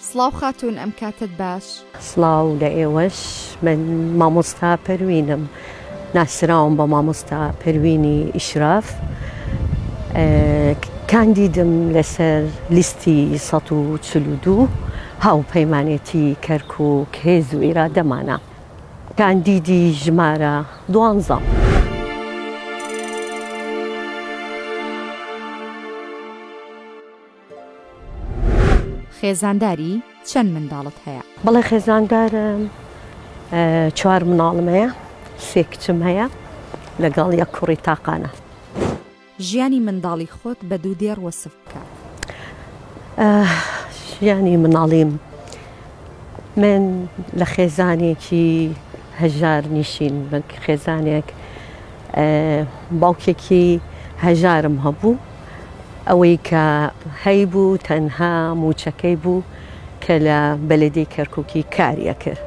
سڵاو خاتوون ئەم کاتەت باش. سڵاو لە ئێوەش من مامۆستا پەروینم ناسراوم بە مامۆستا پەروینی ئیشراف کاندیدم لەسەر لیستی 142 هاوپەیمانێتی کەرکوک هێز و ئیرادەمانە کاندیدی ژمارە دوانزەم. خێزانداری؟ چەند منداڵت هەیە؟ بەڵێ خێزاندارم چوار مناڵم هەیە سێ کچم هەیە لەگەڵ یەک کوڕی تاقانە. ژیانی منداڵی خۆت بە دوو دێڕ وەسف بکە. ژیانی مناڵیم من لە خێزانێکی هەژار نیشین خێزانێک باوکێکی هەژارم هەبوو ئەوەی کە هەیبوو تەنها مووچەکەی بوو کە لە بەلەدیەی کەرکوکی کاری ئەکرد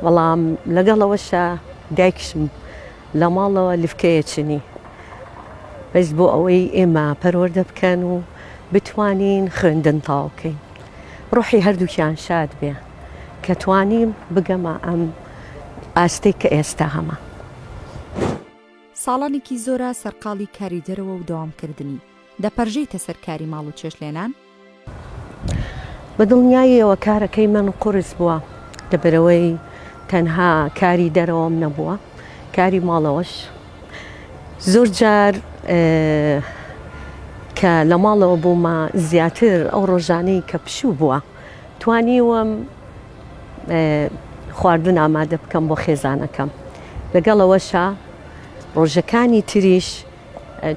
بەڵام لەگەڵ ئەوەشا دایکشم لە ماڵەوە لفکەیە چنی بەس بۆ ئەوەی ئێمە پەروەردە بکەن و بتوانین خوێندن تەواو بکەین ڕۆحی هەردووکیان شاد بێ کە توانیم بگەمە ئەم ئاستەی کە ئێستا هەمە. ساڵانێکی زۆرە سەرقاڵی کاری دەرەوە و دەوامکردنی، دەپەرژێیتە سەر کاری ماڵ و چێشتلێنان؟ بە دڵنیاییەوە کارەکەی من قورس بووە، لەبەرئەوەی تەنها کاری دەرەوەم نەبووە، کاری ماڵەوەش. زۆر جار کە لە ماڵەوە بوومە زیاتر ئەو ڕۆژانەی کە پشوو بووە توانیوم خواردن ئامادە بکەم بۆ خێزانەکەم لەگەڵ ئەوەشا ڕۆژەکانی تریش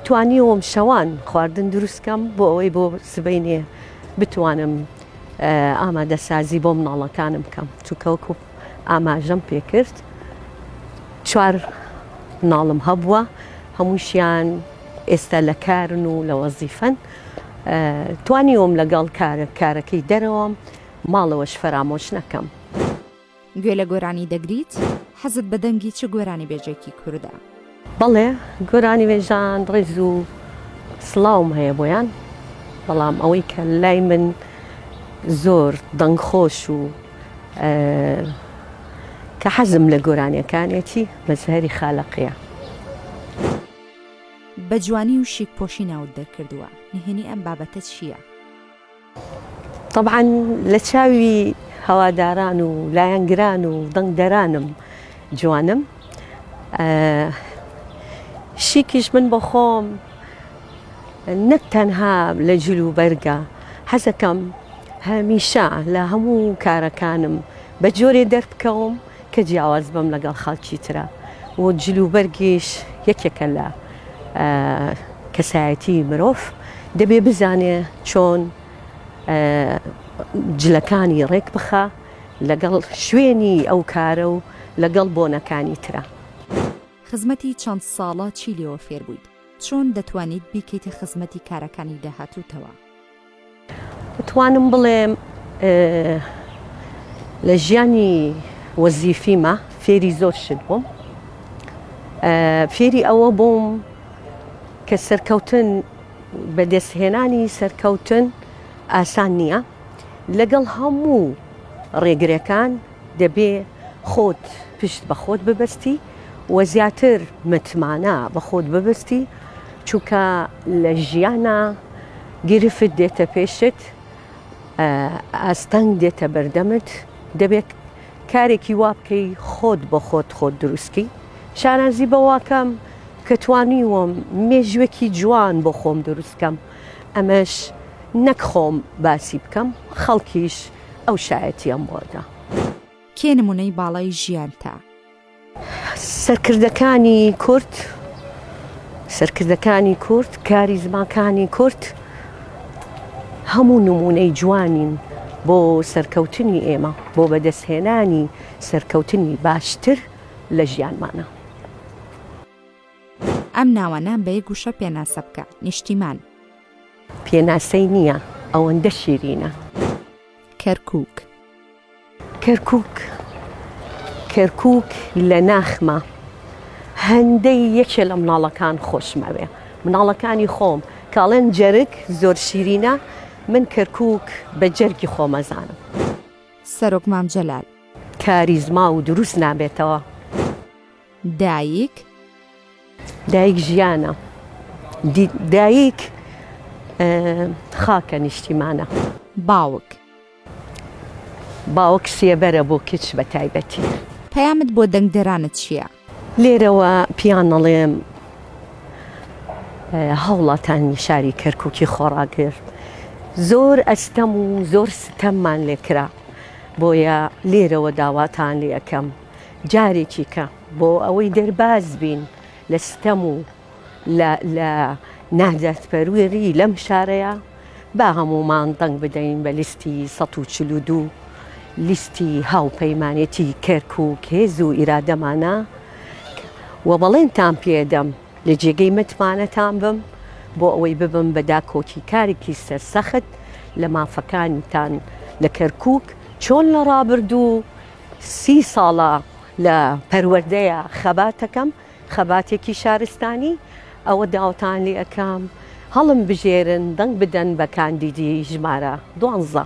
توانیوم شەوان خواردن دروست کەم بۆ ئەوەی بۆ سبەینێ بتوانم ئامادەسازی بۆ مناڵەکانم بکەم چونکە وەکو ئاماژەم پێکرد چوار مناڵم هەبووە هەمووشیان ئێستا لە کارن و لە وەزیفەن توانیوم لەگەڵ کارەکەی دەرەوەم ماڵەوەش فەرامۆش نەکەم. گوێ لە گۆرانی دەگریت؟ حەزت بە دەنگی چ گۆرانیبێژێکی کوردە؟ بەڵێ گۆرانیبێژان ڕێز و سڵاوم هەیە بۆیان، بەڵام ئەوەی کە لای من زۆر دەنگخۆش و کە حەزم لە گۆرانیەکانێتی مەزهەری خالەقیە. بە جوانی و شیک پۆشی ناوت دەرکردووە، نهێنی ئەم بابەتە چییە؟ تەبعەن لە چاوی هەواداران و لایەنگران و دەنگدەرانم جوانم شیکیش من بۆ خۆم نەک تەنها لە جل و بەرگە حەزەکەم هەمیشە لە هەموو کارەکانم بە جۆرێ دەربکەوم کە جیاواز بم لەگەڵ خەڵکی ترا و جل و بەرگیش یەکێکە لە کەسایەتی مرۆڤ دەبێ بزانێ چۆن جلەکانی ڕێک بخا لەگەڵ شوێنی ئەو کارە و لەگەڵ بۆنەکانی ترا. خزمەتی چەند ساڵە چی لێوە فێر بوویت؟ چۆن دەتوانیت بیکەیتە خزمەتی کارەکانی داهاتووتەوە؟ دەتوانم بڵێم لە ژیانی وەزیفیمە فێری زۆر شت بووم فێری ئەوە بووم کە سەرکەوتن بەدەستهێنانی سەرکەوتن ئاسان نییە لەگەڵ هەموو ڕێگرەکان دەبێ خۆت پشت بە خۆت ببەستی و زیاتر متمانە بە خۆت ببەستی چونکە لە ژیانا گرفت دێتە پێشت ئاستەنگ دێتە بەردەمت دەبێت کارێکی وا بکەی خۆت بۆ خۆت خۆت دروستکی شانازی بەواکەم کە توانیوم مێژوێکی جوان بۆ خۆم دروستکەم ئەمەش نەک خۆم باسی بکەم خەڵکیش ئەو شایەتیەم بۆ دا. کێ نمونەی باڵای ژیانتە؟ سەرکردەکانی کورد سەرکردەکانی کورد کاریزماکانی کورد هەموو نمونەی جوانین بۆ سەرکەوتنی ئێمە بۆ بەدەستهێنانی سەرکەوتنی باشتر لە ژیانمانە. ئەم ناوانە بە یەک وشە پێناسە بکە، نیشتیمان. پێناسەی نییە ئەوەندە شیرینە. کەرکووک. کەرکووک کەرکووک لە ناخما هەندەی یەکێ لە مناڵەکان خۆشمەوێ مناڵەکانی خۆم کاڵێن جەرگ زۆر شیرینە من کەرکووک بە جەرگی خۆمەزانم. سەرۆک مام جەلال. کاریزما و دروست نابێتەوە. دایک. دایک ژیانە. دایک خاکە نیشتیمانە. باوک. باوک سێبەرە بۆ کچ بە تایبەتی. پەیامت بۆ دەنگدەرانت چییە؟ لێرەوە پیان ئەڵێم هاوڵاتانی شاری کەرکوکی خۆڕاگر زۆر ئەستەم و زۆر ستەممان لێکرا بۆیە لێرەوە داواتان لێ ئەکەم جارێکی کە بۆ ئەوەی دەرباز بین لە ستەم و لە لە نادادپەروەری لەم شارەیە با هەموومان دەنگ بدەین بە لیستی 142 لیستی هاوپەیمانێتی کەرکوک هێز و ئیرادەمانە و بەڵێنتان پێدەم لە جێگەی متمانەتان بم بۆ ئەوەی ببم بە داکۆکیکارێکی سەرسەخت لە مافەکانتان لە کەرکوک چۆن لە ڕابردوو سی ساڵە لە پەروەردەیە خەباتەکەم خەباتێکی شارستانی ئەوە داوتان لێ ئەکەم هەڵم بژێرن دەنگ بدەن بە کاندیدی ژمارە دوانزە.